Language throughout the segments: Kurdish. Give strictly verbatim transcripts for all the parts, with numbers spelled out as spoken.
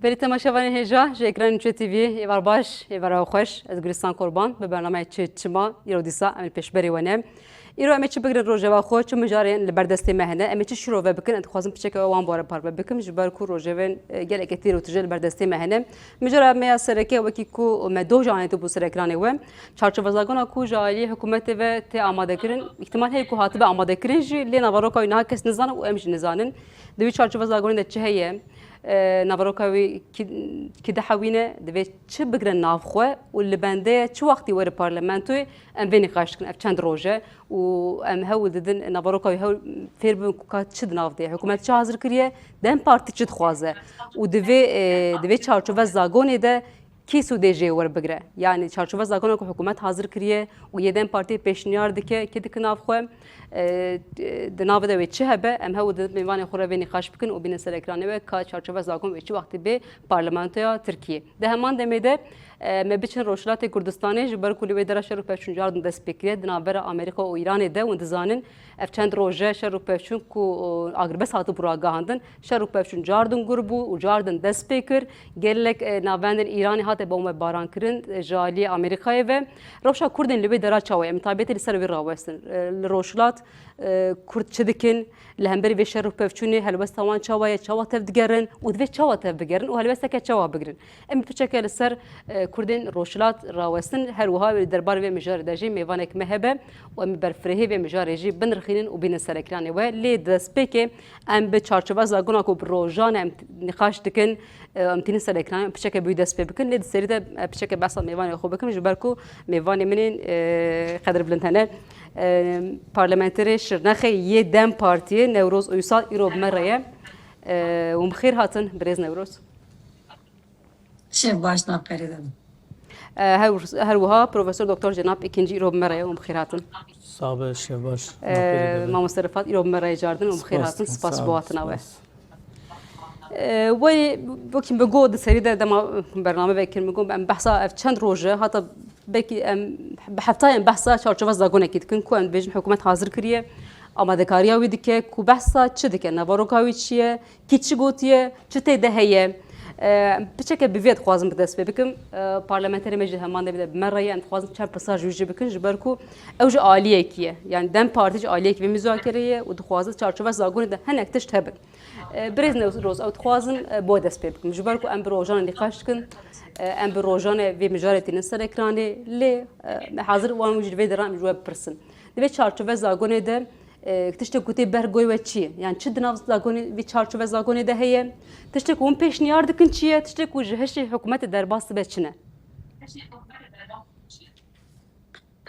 Belê temaşevanên hêja ji ekranên Çê T V'yê, êvar baş, êvara xweş. Ez Gulistan Korban, bi bernameya Çê Çima, îro dîsa em li pêşberê we ne. Îro em ê çi bigirin rojeva xwe, çi mijarên li ber destê me hene, em ê çi şîrove bikin, ez dixwazim piçeke we wan bare parve bikim, ji ber ku rojevên, e, gelekê tîr û tije li ber destê me hene. Mijara me ya sereke, wekî ku me doh jî anîtibû ser ekranê we, çarçoveza zagona ku ji aliyê hikûmetê ve tê amadekirin, îhtimal heye ku hatibe amadekirin jî, lê naveroka wî niha kes nizane û em jî nizanin. Di wî çarçoveza zagonê de çi heye? E, naveroka wî kî, kî dihewîne, divê çi bigre nav xwe û li bende ye, çi wextî were parlamentoyê, em vê nîqaş dikin. Ev çend roj e û em hewl didin, naveroka wî hewl fêr bibin ku ka çi di nav de ye, hikûmet çi hazir kiriye, DEM Partî çi dixwaze û di vê, e, di vê çarçove zagonê de kî sûdê jê werbigire. Yanî çarçove zagona ku hikûmet hazir kiriye û yê DEM Partî pêşniyar dike, kê dike nav xwe, e, di navê de wê çi hebe, em hewl didin mêvanê xwe re vê nîqaş bikin û bînin ser ekranê we ka çarçove zagon wê çi wextî bê parlamentoya Tirkiyê. Di heman demê de, e, me biçin Rojhilatê Kurdistanê, ji ber ku li wê dera şer û pevçûn cardin dest pê kiriye, di navbera Amerîka û Îranê de hûn dizanin, ev çend roj e şer û pevçûn ku, e, agirbest hatibû ragihandin, şer û pevçûn cardin gur bû û cardin dest pê kir. Gelek, e, navendên Îranê hate bombebaran kirin, e, ji aliyê Amerîkayê ve. Rewşa Kurdên li wê dera çawa ye? Em taybetê li ser wê rawestin. E, li Rojhilat, e, Kurd çi dikin? Li hemberî vê şer û pevçûnê helwesta wan çawa ye? Çawa tev digerin? Û divê çawa tev bigerin? Û helwesteke çawa bigirin? Em ê piçeke li ser, e, Kurdên Rojhilat rawestin. Her wiha li derbarê vê mijarê de jî mêvanek me hebe û em ê berfirehî vê mijarê jî binirxînin û bînin ser ekranê we. Lê destpêkê em bi çarçova zagona ku bi rojan e em nîqaş dikin, e, em tînin ser ekranê, em piçeke bi wî dest pê bikin. Lê di serî de, e, piçeke behsa mêvanê xwe bikim, ji ber ku mêvanê min ên, e, qedirbilind hene. E, parlamenterê Şirnexê yê DEM Partiyê Newroz Uysal îro bi me re ye. E, hûn bi xêr hatin, birêz Newroz. Şev baş, navberê de. E, her, her wiha Profesor Doktor Cenab Ekinci îro bi me re ye, hûn bi xêr hatin. Sabe, şev baş. E, navberê de. Mamoste Rifat îro bi me re ye cardin, hûn bi xêr hatin. Spas dikim, spas, spas, spas. E, wê, wekî min got di serî de dema bername vekir min got, em behsa ev çend roj e, hata belkî em bi heftayên behsa çarçova zagonekî dikin, ku em dibêjin hikûmet hazir kiriye, amadekariya wî dike, ku behsa çi dike, naveroka wî çi ye, kî çi gotiye, çi tê de heye. E, piçeke bi vê dixwazim bi dest pê bikim. E, parlamenterê me jî heman demê de bi me re ye, em dixwazin çend pirsa ji wî jî bikin, ji ber ku ew ji aliyekî ye. Yani DEM Partî ji aliyekî vê muzakerê ye û dixwaze çarçova zagonê de hinek tişt hebin. E, birêz Newroz, ew dixwazim, e, bo dest pê bikim. Ji ber ku em bi rojane nîqaş dikin, e, em bi rojane vê mijarê tînin ser ekranê, lê, e, me hazir wan wî ji vê deran em ji we bipirsin. Di vê çarçove zagonê de, e, tiştê ku tê ber goy we çi ye? Yani çi di nav zagonê, vê çarçove zagonê de heye? Tiştê ku hûn pêşniyar dikin çi ye? Tiştê ku ji hişê hikûmetê derbas dibe çi ne?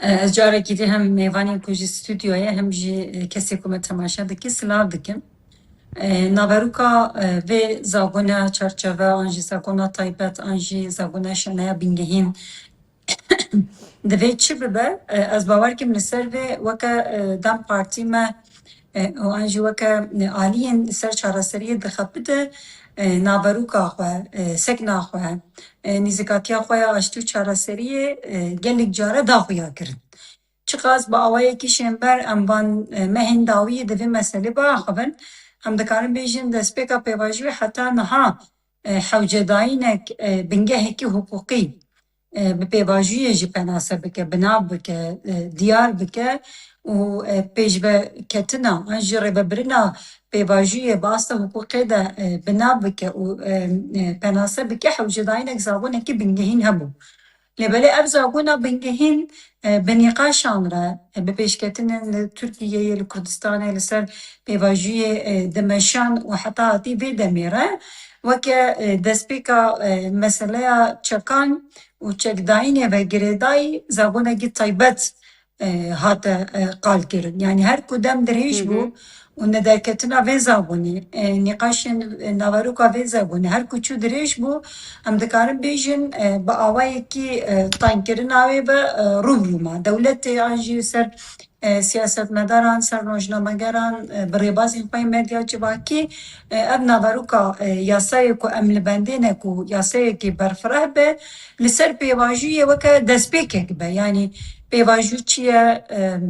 Ez carekî dî hem mêvanên ku ji stûdyoyê hem jî, e, kesê ku me temaşe dike silav dikim. E, naveroka, e, vê zagona çarçove an jî zagona taybet an jî zagona şaneya bingehîn divê çi bibe? E, ez bawer kim li ser vê weke, e, DEM Partî me, e, û an jî weke, e, aliyên li ser çareseriyê dixebite, e, naveroka xwe, e, sekna xwe, e, nîzikatiya xwe ya aştî û çareseriyê, e, gelek care daxuya kirin. Çiqas bi awayekî şênber em van, e, mehên dawiyê di vê meselê biaxivin, em dikarin bêjin destpêka pêvajoyê heta niha, e, hewcedayînek, e, bingehekî hiqûqî, e, bi pêvajoyê jî penase bike, bi nav bike, e, diyar bike û, e, pêşveketina an jî rêvebirina pêvajoyê bi asta hiqûqê de, e, bi nav bike û, e, e, penase bike, hewcedayînek zagonekî bingehîn hebû. Lê belê ev zagona bingehîn, e, bi nîqaşan re, e, bi pêşketinên li Tirkiyeyê, li Kurdistanê, li ser pêvajoyê, e, dimeşan û heta hatî vê demê re weke, e, destpêka, e, meseleya çekan û çekdayînê ve girêdayî zagonekî taybet, e, hate, e, qal kirin. Yani her ku dem dirêj bû, Hı hı. û nederketina vê zagonê, e, nîqaşên, e, naveroka vê zagonê her ku çû dirêj bû, em dikarin bêjin, e, bi awayekî, e, tayinkirina wê ve, e, rû bi rû ma. Dewletê an jî ser, e, siyasetmedaran, ser rojnamegeran, e, bi rêbazên xwe yê medya civakî, e, ev naveroka, e, yasayê ku em li bendê ne ku yasayekî berfireh be, li ser pêvajoyê weke destpêkek be. Yanî pêvajo çi ye? E,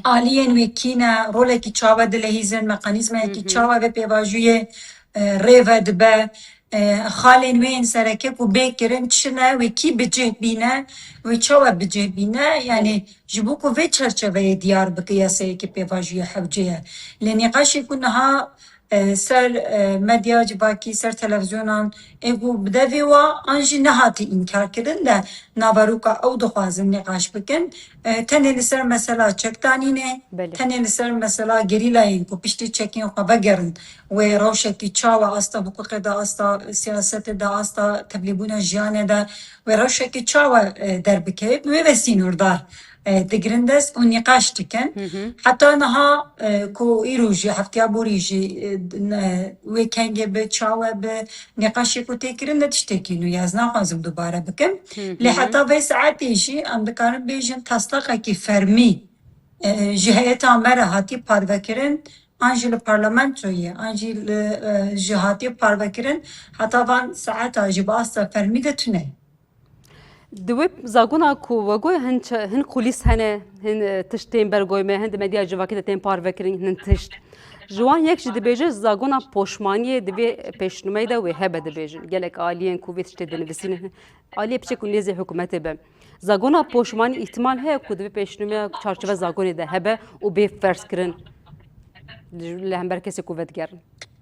aliyên wê kî ne, rolekî çawa dilehîzin, mekanîzmayekî Hı hı. çawa vê pêvajoyê, e, rê ve dibe, e, xalên wê yên sereke ku bê kirin çi ne, wê kî bi cih bîne, wê çawa bi cih bîne, yanî ji bo ku vê çerçeveyê diyar bike yasayekî pêvajoyê hewce ye. Lê nîqaşê ku niha, e, ser, e, medya civakî, ser televîzyonan ê ku bi devê wa an jî nehatî înkar kirin de naveroka ew dixwazin nîqaş bikin, e, tenê li ser mesela çekdanînê, Belê. tenê li ser mesela gerîlayên ku piştî çekên xwe vegerin, wê rewşekî çawa asta hiqûqê de, asta siyasetê de, asta tevlîbûna jiyanê de, wê rewşekî çawa, e, derbikeve, bi wê ve sînordar, e, digirin dest û nîqaş dikin. Hı hı. Heta niha, e, ku îro jî, heftiya borî jî, e, ne, wê kengê bi, çawa bi, nîqaşê ku tê kirin ne tiştekî nû ye. Ez naxwazim dubare bikim. Hı hı. Lê heta vê saetê jî em dikarin bêjin taslaqekî fermî, e, ji heyeta me re hatî parvekirin, an jî li parlamentoyê, an jî li, e, ji hatî parvekirin, heta van saeta jî bi asta fermî de tune ye. Di wê zagona ku we got, hin çe-, hin kulîs hene, hin, e, tişt tên ber goy me, hin di medya civakî de tên parvekirin, hin tişt. Ji wan yek jî dibêje, zagona poşmaniyê di vê pêşnûmeyê de wê hebe dibêjin. Gelek aliyên ku vê tiştê dinivîsînin, aliyê piçek û nêzê hikûmetê be. Zagona poşmanî îhtimal heye ku di vê pêşnûmeya çarçove zagonê de hebe û bê ferzkirin li hember kesê ku vedigerin.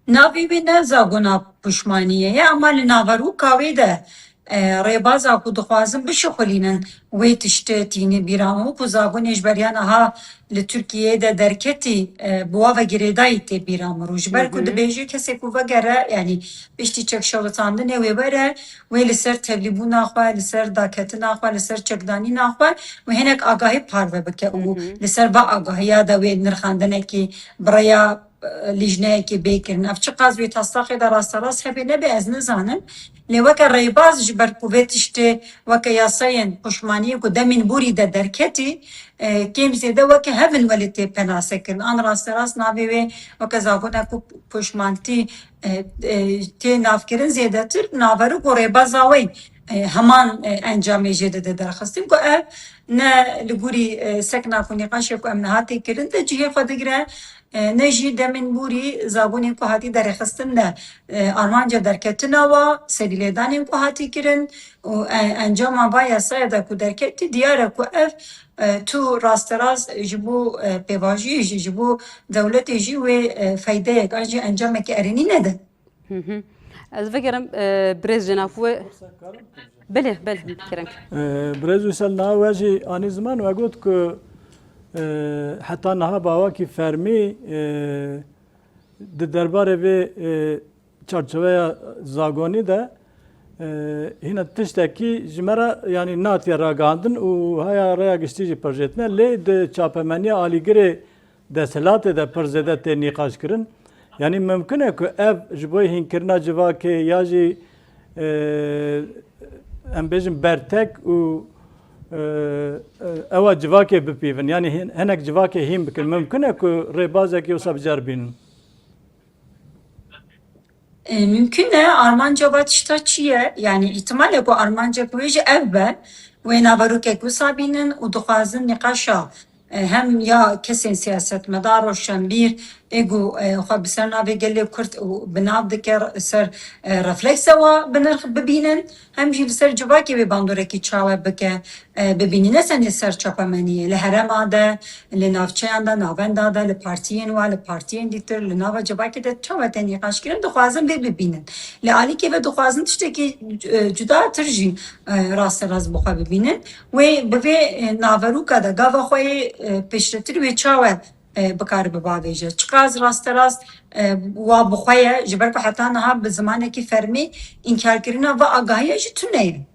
Navê wê ne zagona poşmaniyê ye, ama li naveroka wê de, e, rêbaza ku dixwazin bişuxulînin wê tiştê tînî bîra min. Wekû zagonê ji beriya niha li Tirkiyeyê de derketî, e, bi wa ve girêdayî tê bîra min rû. Ji ber ku Hı hı. dibêje kesê ku vegere, yanî piştî çekşewitandinê wê were, wê li ser tevlîbûna xwe, li ser daketina xwe, li ser çekdanîna xwe, wê hinek agahî parve bike û Hı hı. li ser va agahiya de wê nirxandinekî bi rêya, e, lîjneyekê bê kirin. Ev çiqas wê taslaxê de rasterast hebe nebe ez nizanim. Lê weke rêbaz ji ber ku vê tiştê weke yasayên poşmaniyê ku demên borî de derketî, e, kêm zêde weke hev in welê tê penasekirin. An rasterast navê wê weke zagona ku poşmantî, e, e, tê navkirin zêdetir naverok û rêbaza wê, e, heman, e, encamê jê dide derxistin ku ev ne li gorî, e, sekna ku nîqaşê ku em niha tê kirin de cihê xwe digire, e, ne jî demên borî zagonên ku hatî derêxistin de, e, armanca derketina wa, serîlêdanên ku hatî kirin û, e, encama va yasaya de ku derketî diyar e ku ev, e, tu rasterast ji bo, e, pêvajoyê jî, ji bo dewletê jî wê, e, feydeyek an jî encamekî erênî nede. Hı hı. Ez vegerim, e, birêz Cenab we. Belê, belê, kerem. E, birêz Uysel niha we jî anî ziman, we got ku, e, heta niha bi awakî fermî, e, di derbarê vê, e, çarçoveya zagonî de, e, hîna tiştekî ji me re, yanî natiye ragihandin û haya rêya giştî jî pirjêtine, lê di çapemeniya alîgirê desthilatê de pir zêde tê nîqaş kirin. Yanî mimkun e ku ev ji bo hînkirina civakê ya jî, e, em bêjin bertek û, e, e, ewa civakê bipîvin. Yanî hin-, hinek civakê hîn bikin. Mimkun e ku rêbazekî wisa bi car bînin. E, mümkün e, armanca va tişta çi ye? Yani îhtimal e ku armanca ku wê jî ev be, wê naverokek wisa bînin û dixwazin nîqaşa, e, hem ya kesên siyasetmedar, roşenbîr, ê ku, e, xwe bi ser navê gelê Kurd û bi nav dike ser, e, refleksa wa bi nirx bibînin, hem jî li ser civakê wê bandorekî çawa bike, e, bibînîne senê ser çapemeniyê, li herêma de, li navçeyan de, navenda de, li partiyên wa, li partiyên dîtir, li nava civakê de çawa tê nîqaşkirin, dixwazin vê bibînin. Li alîkê ve dixwazin tiştekî, e, cudatir jî, e, rasterast bi xwe bibînin. Wê bi vê, e, naverûka de gava xwe yê, e, pêşretir wê çawa, e, bikare bibavêje. Çiqas rasterast, e, wa bi xwe ye, ji ber ku heta niha bi zimanekî fermî înkarkirina va agahiya jî tune ye.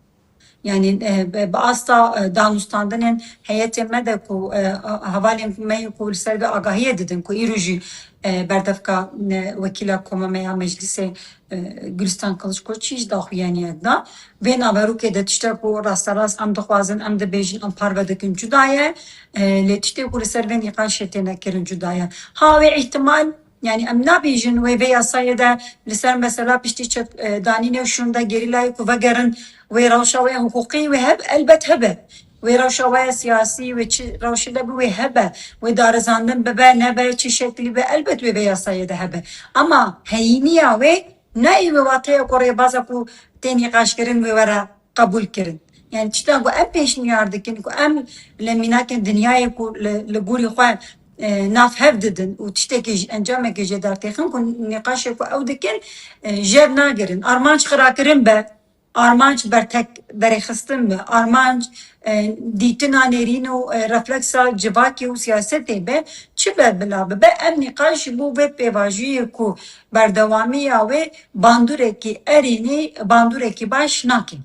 Yani, e, bi, bi asta, e, danûstandinên heyetê me de ku, e, a-, hevalên me yê ku li ser vê agahiyê didin ku îro jî, e, berdevka, e, wekîla koma me ya meclisê, e, Gülistan Kılıçkoç jî daxuyaniye da. Vê naverokê de tiştek ku rasterast em dixwazin, em dibêjin, em parve dikin cuda ye. E, lê tiştê ku li ser vê nîqaşê têne kirin cuda ye. Ha wê îhtimal Yani em nabêjin wê vê yasayê de li ser mesela piştî çek, e, danînê û şûnda gerîlayê ku vegerin wê rewşa wê hiqûqî wê heb, elbet hebe. Wê rewşa wê siyasî wê çi rewşê de bi wê hebe. Wê darizandin bibe nebe çi şeklî be elbet wê vê yasayê de hebe. Ama heyîniya wê Ne ê wê wateya ku rêbaza ku tê nîqaşkirin wê were qebûl kirin. Yani tişta ku em pêşniyar dikin ku em li mînakên dinyayê ku li, li gorî xwe, e, nav hev didin û tiştekî ji, encamekê jê dertêxin ku nîqaşê ku ew dikin, e, jêr nagirin. Armanc xirakirin be, armanc bertek berêxistin be, armanc, e, dîtina nêrîn û, e, refleksa civakê û siyasetê be, çi be bila bibe, em nîqaş ji bo vê pêvajoyê ku berdewamiya wê bandûrekî erênî, bandûrekî baş nakin.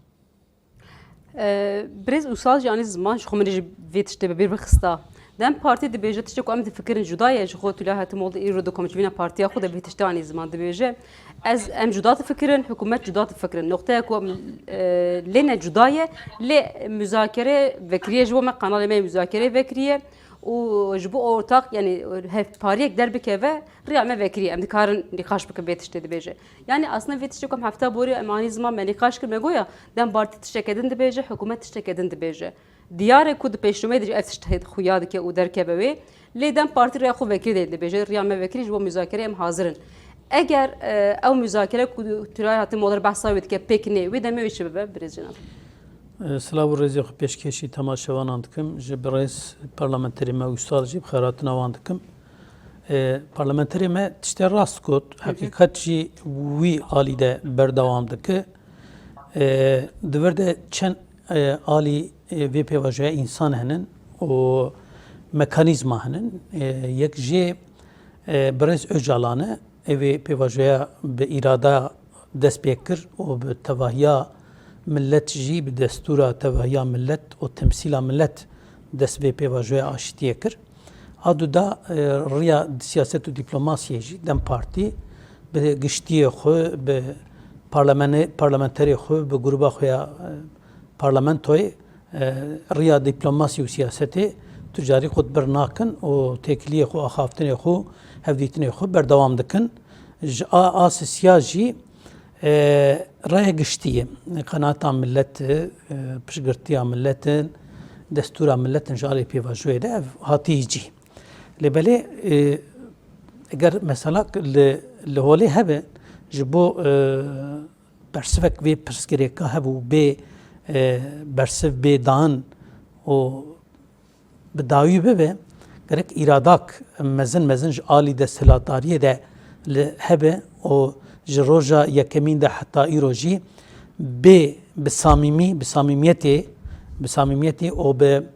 Birêz Ûsal jî anî ziman, ji xwe min jî vê tiştê bi bîr bixista. DEM Partî dibêje, tiştê ku em difikirin cuda ye, ji xwe Tülay Hatimoğlu îro di komcivîna partiya xwe de vê tiştê anî ziman, dibêje, ez, em cuda difikirin, hikûmet cuda difikirin. Noqteya ku em, e, lê ne cuda ye, lê muzakere vekiriye, ji bo me, kanalê me yê muzakere vekiriye û ji bo ortaq, yani hevpariyek derbikeve, riya me vekiriye. Em dikarin nîqaş bikin vê tiştê, dibêje. Yani aslında vê tiştê ku em hefta borî em anî ziman, me nîqaş kir, me goya DEM Partî tişteke din dibêje, hikûmet tişteke din dibêje. Diyar e ku di pêşnûmeyê de jî ev tişt xuya dike û derkeve wê. Lê DEM Partî rêya xwe vekirî de dibêje, riya me vekirî, ji bo muzakereyê em hazir in. Eger, e, ew muzakere ku Tülay Hatimoğlu behsa wê dike pêk nê, wê demê wê çi bibe, birêz Cenab? E, silav û rêzê xwe pêşkêşî temaşevanan dikim. Ji birêz parlamenterê me Ûsal jî bi xêrhatina wan dikim. E, parlamenterê me tiştê rast got. Heqîqet jî wî alî de berdewam dike. E, di vir de çend, e, alî, e, vê pêvajoya însan henin û mekanîzma henin. E, yek jê, e, birêz Ocalan e. Ev ê pêvajoya bi îrada dest pê kir û bi tevahiya millet jî, bi destûra tevahiya millet û temsîla millet dest vê pêvajoya aşitiyê kir. A du da, e, riya siyaset û dîplomasiyê jî DEM Partî bi giştiyê xwe, bi parlamenê-, parlamenterê xwe, bi gruba xwe ya, e, parlamentoyê, e, riya dîplomasî û siyasetê tu carî xwe di bir nakin û têkiliyê xwe, axaftinê xwe, hevdîtinê xwe berdewam dikin. Ji a, a sisiya jî, e, raya giştî ye. Qenaeta millet e, e, piştgirtiya millet in, destûra millet in ji alî pêvajoyê de ev hatî cî. Lê belê, e, eger mesela li, li holê hebe ji bo, e, bersivek vê pirsgirêka hebû bê, e, bersiv bê dan û bi dawî bibe, gerek îradak mezin mezin ji alî desthilatdariyê de li hebe û ji roja yekemîn de heta îro jî bê bi samîmî, bi samîmiyetê, bi samîmiyetê û bi,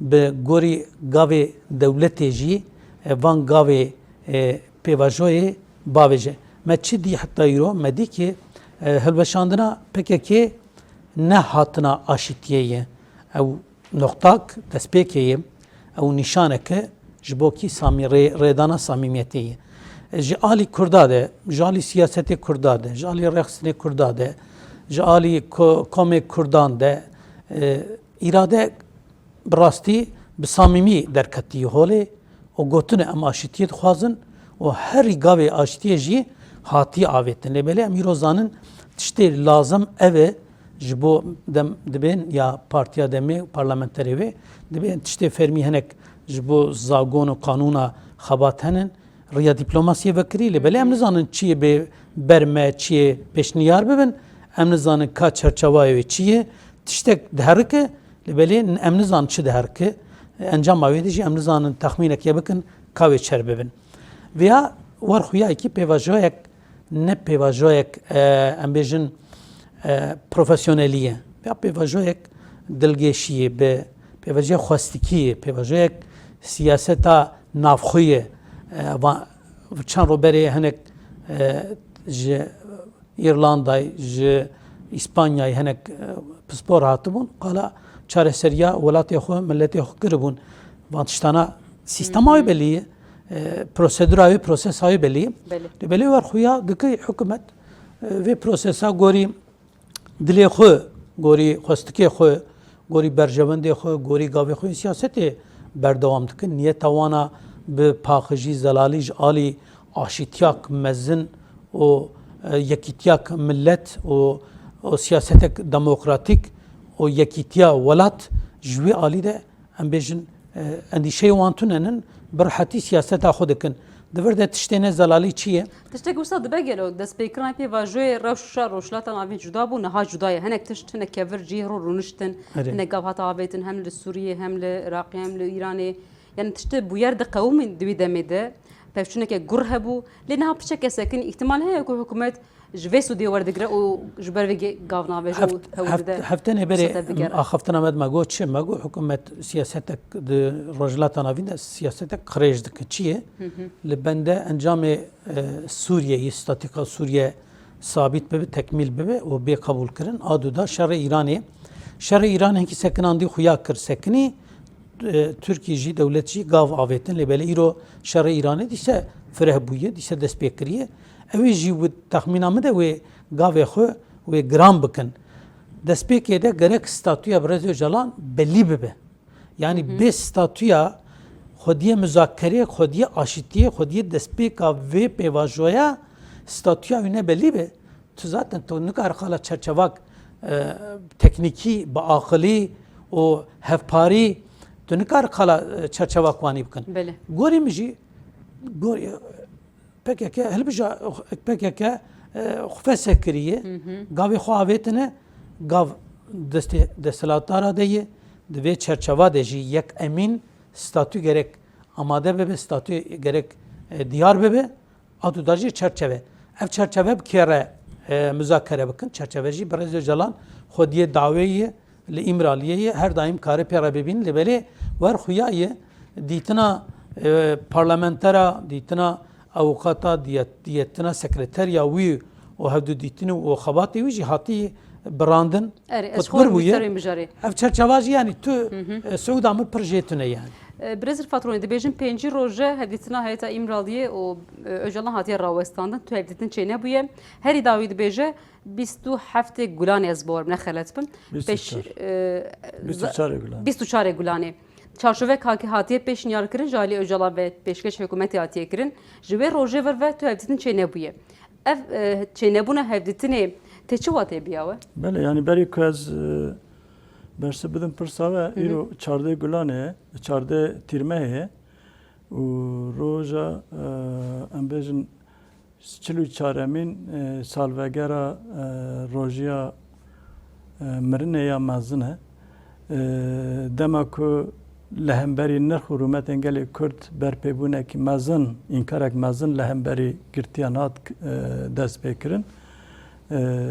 bi gorî gavê dewletê jî, e, van gavê, e, pêvajoyê bavêje. Me çi dî heta îro? Me dî ki, e, hilweşandina P K K ne hatina aşîtiyê ye. Ew noqtak destpêkê ye. Ew nîşaneke ji bo kî samî-, rê-, rêdana samîmiyetê ye. E, ji alî Kurda de, ji alî siyasetê Kurda de, ji alî rêxistinê Kurda de, ji alî ko-, komê Kurdan de, e, îrade bi rastî bi samîmî derketî holê û gotine em aşitiyê dixwazin û herî gavê aşitiyê jî hatiye avêtin. Lê belê em îro zanin tiştê lazim ev e ji bo dem dibên ya Partiya Demê û parlamenterê wê dibên tiştê fermî hinek ji bo zagon û qanûna xebat henin. Riya dîplomasiyê vekirî, lê belê em nizanin çi yê bê ber me, çi yê pêşniyar bibin, em nizanin ka çerçevayê wê çi ye, tiştek diherike, lê belê em nizanin çi diherike, encama wê de jî em nizanin texmînekê bikin ka wê çer bibin. Vêya wer xuyayekî pêvajoyek, ne pêvajoyek, e, em bêjin, e, profesyonelî ye. Vêya pêvajoyek dilgêşî ye, bi pêvajoyek xwestikî ye, pêvajoyek siyaseta navxwe ye. E, va-, çend ro berê hinek, e, ji Îrlandayê, ji Îspanyayê hinek, e, pispor hatibûn, qala çareseriya welatê xwe, miletê xwe kiribûn. Van tiştana sîstema wê belî ye, e, prosedura wê, prosesa wê belî ye. Belê. Lê belê wer xuya dike hikûmet, e, vê prosesa gorî dilê xwe, gorî xwestikê xwe, gorî berjewendê xwe, gorî gavê xwe yên siyasetê berdewam dikin. Niyeta wan a bi paqijî, zelalî ji alî aşîtiyak mezin û, e, yekîtiyak milet û, û siyasetek demokratîk û yekîtiya welat ji wê alî de, em bêjin, e, endîşeyê wan tune nin, bi rehetî siyaseta xwe dikin. Di vir de tiştê ne zelalî çi ye? Tiştek wisa dibe gelo, destpêkirina pêvajoyê rewşa Rojhilata Navîn cuda bû, niha cuda ye. Hinek tişt, hinek kevir cihê rûniştin, Erê. hinek gav hate avêtin hem li Sûriyê, hem li Iraqê, hem li Îranê. Yani tiştê bûyer diqewimîn di wî demê de. Pevçûneke gur hebû. Lê niha piçeke sekinî, îhtimal heye ku hikûmet ji vê sûdê werdigre û ji ber vê ge- gav navêje û Heft- hewl heft- dide Heftenê berê fırsete bigere. axaftina me de me got çi? Me got hikûmet siyasetek di Rojhilata Navîn de siyasetek qirêj dike. Çi ye? Li bende encamê e, Sûriyeyê, statîka Sûriye sabît bibe, tekmîl bibe û bê qebûlkirin. A du da şerê Îranê. Şerê Îranê hinkî sekinandî xuya kir sekinî. E, Tirkî jî, dewlet jî gav avêtin, lê belê îro şerê Îranê dîse fireh bûye, dîse dest pê kiriye. Ew ê jî wî texmîna min de wê gavê xwe wê giran bikin. Destpêkê de gerek statûya Birêz Ocalan belî bibe. Yani bê statûya xwediyê muzakerê, xwediyê aşitiyê, xwediyê destpêka vê pêvajoya statûya wî ne belî be. Tu zaten tu nikare xala çerçevak e, teknîkî, bi aqilî û hevparî tu nikare xala e, çerçevak wanî bikin. Belê. Gorî min jî, gorî, P K K, hilbija P K K e, xwe feseh kiriye. Gavê xwe avêtine, gav destê desthilatdara de ye. Di vê çerçeva de jî yek emîn statû gerek amade bibe, statû gerek e, diyar bibe. A du da jî çerçeve. Ev çerçeve bi kê re e, muzakere bikin? Çerçeve jî Birêz Ocalan xwediyê dawê ye, li Îmraliyê ye, her daîm kare pê re bibîn, lê belê wer xuya ye, dîtina e, parlamentera, dîtina avûkata, diyet, dîtina sekreteriya wî û hevdûdîtinî û xebatê wî jî hatî birandin. Erê, ez xwe qutbir bûye. Ev çerçeva jî, yanî tu e, siûda min pir jê tune yani. E, Birêz Rifat Ronî, dibêjin pêncî roje hevdîtina heyeta Îmraliyê û e, Ocalan hatiye rawestandin, tu hevdîtin çênebûye. Herî dawî dibêje, bîst û heftê Gulanê, ez bawer bim, ne xelet bim. Pêş, e, bîst û çarê Gulanê. Bîst û çarê Gulanê. Çarçovek haki hatiye pêşniyar kirin, ji alî Ocalan ve pêşkeş hikûmetê hatiye kirin. Ji wê rojê vir ve tu hevdîtin çênebûye. Ev e, çênebûna hevdîtinê tê çi watê biya we? Belê, yanî berî ku ez e, bersiv bidim pirsa we, îro çardê Gulanê ye, çardê Tîrmehê ye û roja e, em bêjin çil û çaremîn e, salvegera e, rojiya e, mirinê ya mezin e. E, dema ku li hemberî nirx û rûmetên gelê Kurd berpêbûnekî mezin, înkarek mezin li hemberî girtiyan hat e, destpêkirin. E,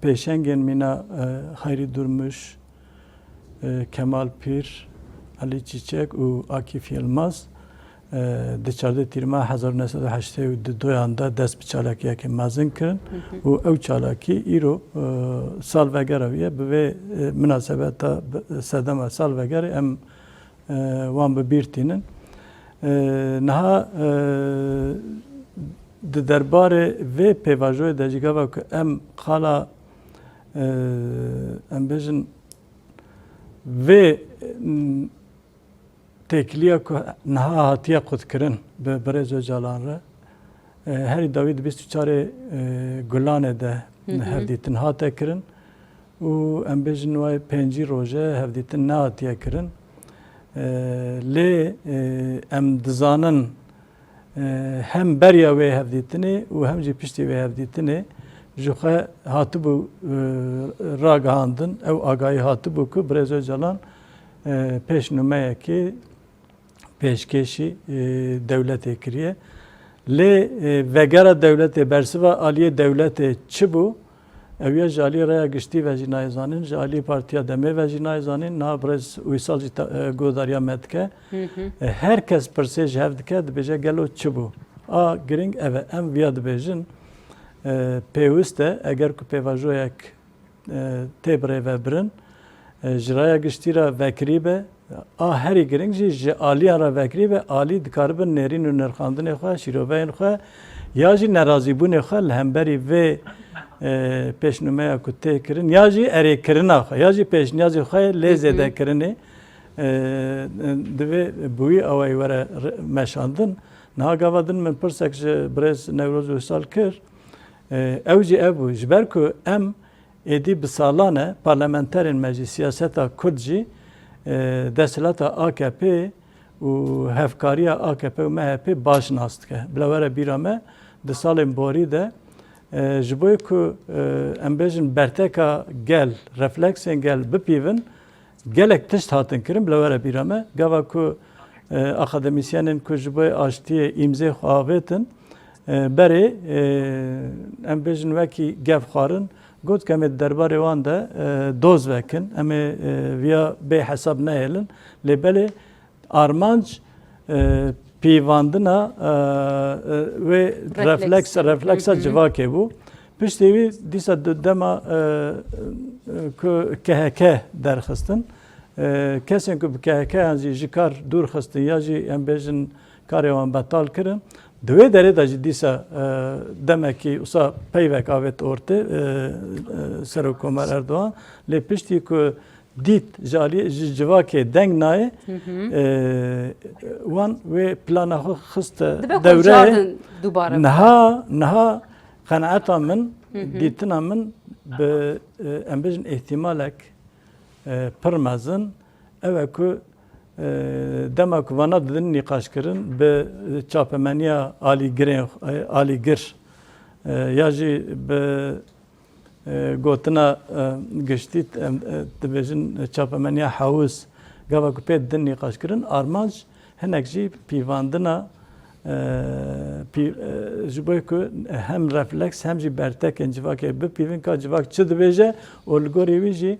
Pêşengên mîna e, Xeyrî Durmuş, e, Kemal Pîr, Elî Çîçek û Akîf Yilmaz, e, di çardeh Tîrmeha hezar û neh sed û heştê û duyan de dest bi çalakiyekê mezin kirin û ew çalakî îro e, salvegera wî ye. Bi vê e, minasebeta bi- sedema salvegerê em e, wan bi bîr tînin. E, niha e, di derbarê vê pêvajoyê de jî gava ku em qala e, em bêjin vê m, têkiliya ku niha hatiye qutkirin bi Birêz Ocalan re, e, herî dawî di bîst û çarê e, Gulanê de hevdîtin hate kirin û em bêjin wayê pêncî roje hevdîtin nehatiye kirin. E, lê e, em dizanin e, hem beriya wê hevdîtinê û hem jî piştî wê hevdîtinê ji xwe hatibû e, ragihandin, ew agahî hatibû ku Birêz Ocalan e, pêşnûmeyekê pêşkêşî e, dewletê kiriye. Lê e, vegera dewletê, bersiva aliyê dewletê çi bû? Ew ya ji alî Rêya Giştî ve jî nayê zanîn, ji alî Partiya Demê ve jî nayê zanîn, niha Birêz Uysal jî te- e, guhdariya me dike. E, Her kes pirsê ji hev dike, dibêje gelo çi bû? A giring ev e, em viya dibêjin. E, Pêwist e, eger ku pêvajoyek e, tê birêvebirin. E, Ji raya giştî re vekirî be, a herî giring jî ji aliyan re vekirî be, alî dikaribin nêrîn û nirxandinê xwe, şîroveyên xwe ya jî nerazîbûnê xwe li hemberî vê e, pêşnûmeya ku tê kirin, ya jî erêkirina xwe, ya jî pêşniyazê xwe lê zêdekirinê e, divê bi wî awayî were re- meşandin. Niha gava din min pirsek ji birêz Newroz Uysal kir. E, Ew jî ev bû. Ji ber ku em Êdî bi salan e parlamenterên me jî siyaseta Kurd jî e, desthilata A K P û hevkariya A K P û M H P baş nas dike. Bila were bîra me, di salên borî de, e, ji bo ku, e, em bêjin berteka gel, refleksên gel bipîvin, gelek tişt hatin kirin, bila were bîra me. Gava ku, e, akademîsyenên ku ji bo aştiyê îmzê xwe avêtin, e, berê, e, em bêjin wekî gevxwarin, got ku em ê di derbarê wan de, e, doz vekin, em ê, e, viya bê hesab nehêlin. Lê belê armanc, e, pîvandina, e, e, wê refleks, refleks, refleksa Hı hı. civakê bû. Piştî wî dîsa di dema, e, e, ku K H K derxistin, e, kesên ku bi K H K yan jî ji kar dûr xistin ya jî em bêjin karê wan betal kirin, di wê derê de jî dîsa, e, demekî wisa peyvek avêt ortê, e, e, Serokkomar Erdogan. Lê piştî ku dît ji alî, ji civakê deng nayê, Hı hı. e, wan wê plana xwe xiste Dibe ku dewreyê. Cardin dubare bike. Niha, niha qenaeta min, Hı hı. dîtina min bi, e, em bêjin îhtimalek, e, pir mezin, ew e ku, e, dema ku vana didin nîqaşkirin bi çapemeniya alîgirên, e, alîgir, e, ya jî bi, e, gotina, e, giştî, em, e, dibêjin çapemeniya hewis, gava ku pê didin nîqaşkirin, armanc hinek jî pîvandina, e, pî-, e, ji bo ku hem refleks hem jî bertekên civakê bipîvin, ka civak çi dibêje û li gorî wî jî,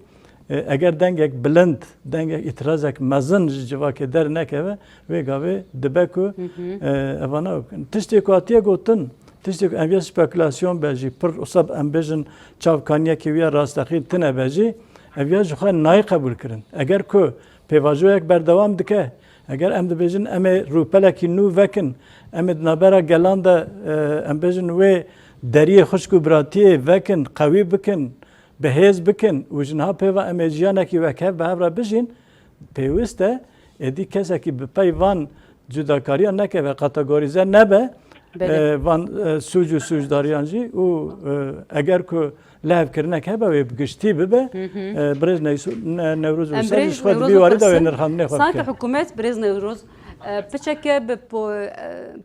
e, eger dengek bilind, dengek îtirazek mezin ji civakê dernekeve, wê gavê dibe ku, Hı hı. e, evana bikin. Tiştê ku hatiye gotin, tiştê ku em ya spekulasyon be jî, pir wisa em bêjin çavkaniyekî wî ya rastexîn tine be jî, ev ya ji xwe nayê qebûlkirin. Eger ku pêvajoyek berdewam dike, eger em dibêjin em ê rûpelekî nû vekin, em ê di navbera gelan de, e, em bêjin wê deriyê xwişk û biratiyê vekin, qewî bikin, bi hêz bikin û ji niha pêva em ê jiyanekî wekhev bi hev re bijîn, pêwist e êdî kesekî bi pey van cudakariya nekeve, kategorîze nebe, Belê. e, van, e, sûc û sûcdariyan jî û, e, eger ku lihevkirinek hebe wê bi giştî bibe, Hı hı. e, birêz Neysu-, Ne-, Newroz Em Uysal birêz ji xwe di Newroz vî warî de wê Uysal, nirxandinê xwe sanki bike. Hikûmet birêz Newroz, e, piçeke bi po-, e,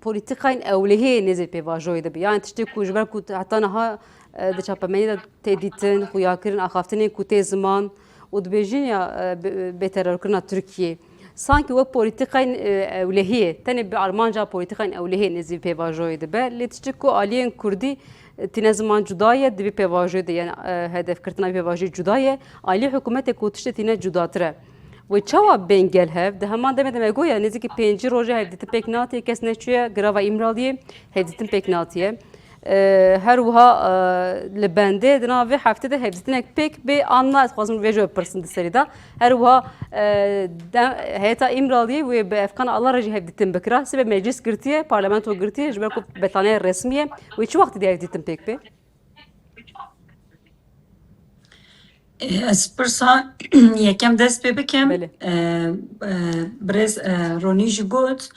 polîtîkayên ewlehiyê nêzî pêvajoyê dibe. Yani tiştê ku ji ber ku heta niha, e, di çapemeniyê de tê dîtin, xuyakirin, axaftinên ku tê ziman û dibêjin ya, e, bê-, bêterorkirina Tirkiyê. Sanki wek polîtîkayên, e, ewlehiyê, tenê bi armanca polîtîkayên ewlehiyê nêzî pêvajoyê dibe. Lê tiştê ku aliyên Kurdî, e, tîne ziman cuda ye, di vî pêvajoyê de, yani, e, hedefkirtina vî pêvajoyê cuda ye. Alî hikûmetê ku tiştê tîne cudatir e. Wê çawa bên gel hev? Di heman demê de me goya nêzîkî pêncî rojê hevdîtin pêk natiye, kes neçûye girava Îmraliyê, hevdîtin pêk natiye. E, her wiha, e, li bendê di nav vê heftê de hevdîtinek pêk bê an na, ez dixwazim vê jî bipirsim di serî de. Her wiha, e, de, heyeta Îmraliyê wê bi Efkan Ala re jî hevdîtin bikira. Sibê meclis girtiye, parlamento girtiye, ji ber ku betaniyê resmî ye. Wê çi wextî de hevdîtin pêk bê? Ez pirsa yekem dest pê bikim. Belê. E, e, birêz, e, Ronî jî got,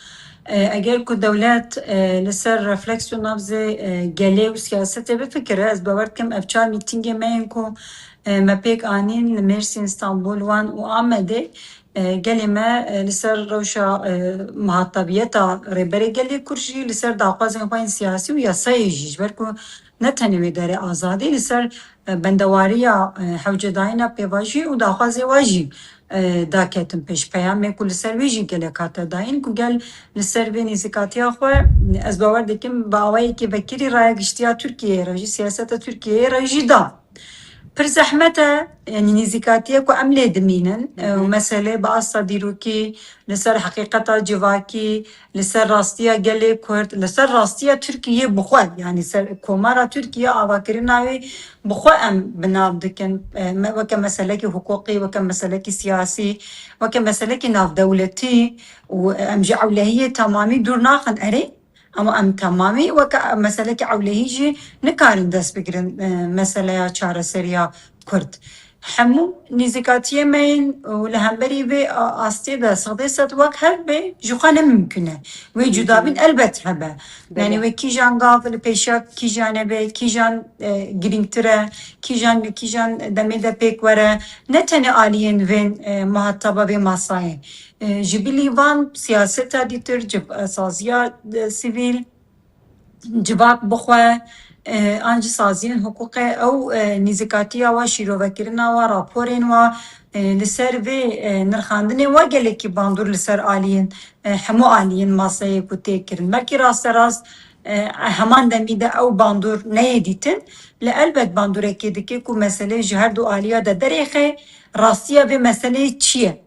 e, eger ku dewlet, e, li ser refleksyon nabzê, e, gelê û siyasetê bifikire, ez bawer dikim ev çar mîtîngê me yên ku, e, me pêk anîn li Mêrsîn, Stenbol, Wan û Amedê, e, gelê me, e, li ser rewşa, e, muhatabiyeta Rêberê Gelê Kurd jî, li ser daxwazên xwe yên siyasî û yasayê jî, ji ber ku ne tenê wê derê azadî, li ser, e, bendewariya, e, hewcedayîna pêvajoyê û daxwazê wa jî, e, daketin pêş. Peyamê ku li ser wê jî gelek hate dayîn, ku gel li ser vê nêzîkatiya xwe, ez bawer dikim, bi awayekî vekirî raya giştî ya Tirkiyeyê re jî, siyaseta Tirkiyeyê re jî da. Pir zehmet e, yanî nêzîkatiyê ku em lê dimînin, Hı hı. e, û meselê bi asta dîrokî, li ser heqîqeta civakî, li ser rastiya gelê Kurd, li ser rastiya Tirkiyeyê bi xwe, yanî ser komara Tirkiye avakirina wê bi xwe em bi nav dikin. E, me, weke meselekî hiqûqî, weke meselekî siyasî, weke meselekî navdewletî û em ji ewlehiyê temamî dûr naxin erê. Ama em temamî weke meselekî ewlehî jî nikarin dest bigirin, e, meseleya çareseriya Kurd. Hemû nêzîkatiyê me yên û li hemberî vê a-, astê de sedê sed wek hev bê, ji xwe ne mimkun e. Wê cudabîn elbet hebe. Belê. Yanî wê kîjan gav li pêşiya kîjan e bê, kîjan, e, girîngtir e, kîjan li kîjan demê de pêk were, ne tenê aliyên vên, e, muhataba vê masayê. E, ji bilî van siyaseta dîtir, cib-, e, saziya, e, sivîl, civak bixwe, e, an jî saziyên hiqûqê ew, e, nîzikatiya wa, şîrovekirina wa, raporên wa, e, li ser vê, e, nirxandinê wa gelekî bandor li ser aliyên, e, hemû aliyên maseyê ku tê kirin. Belkî rasterast, e, heman demî de ew bandor neyê dîtin, lê elbet bandorekê dike ku meselê ji her du aliya de derêxe, rastiya vê meseleyê çi ye?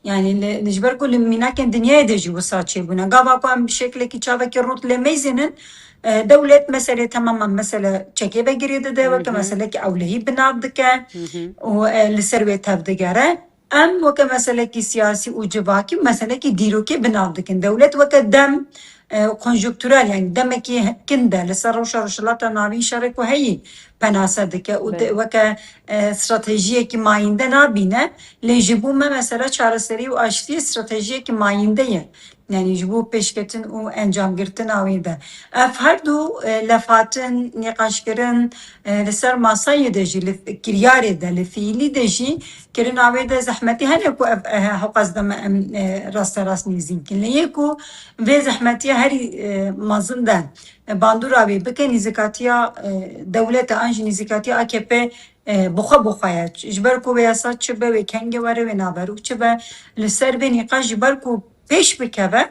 Yanî li, li ji ber ku li mînakên dinyayê de jî wisa çêbûne. Gava ku em şeklekî çavekî rût lê meyzînin, e, dewlet meselê temamen mesele çekê vegirê dide, weke Hı hı. meselekî ewlehî bi nav dike Hı hı. û, e, li ser wê tevdigere. Em weke meselekî siyasî û civakî û meselekî dîrokê bi nav dikin. Dewlet weke dem, e, konjonkturel, yanî demekî kin de li ser rewşa Rojhilata Navîn şerê ku heyî penase dike û de Belê. weke, e, stratejiyekî mayînde nabîne. Lê ji bo me mesela çareserî û aştiyê stratejiyekî mayînde ye. Yanî ji bo pêşketin û encamgirtina wê de. Ev her du, e, lefhatin, nîqaşkirin, e, li ser masayê de jî, li f-, kiryarê de, li fiîlî de jî kirina wê de zehmetî hene ku ev, e, hewqas de me em, e, rasterast nêzîn kin. Lê yê ku vê zehmetiya herî, e, mezin de, e, bandora wê bike nîzikatiya, e, dewlete an jî nîzikatiya A K P, e, bi xwe bi xwe ye. Ji ber ku wê yasa çi be, wê kengê were, wê naverok çi be, li ser vê nîqaş ji ber ku pêş bikeve,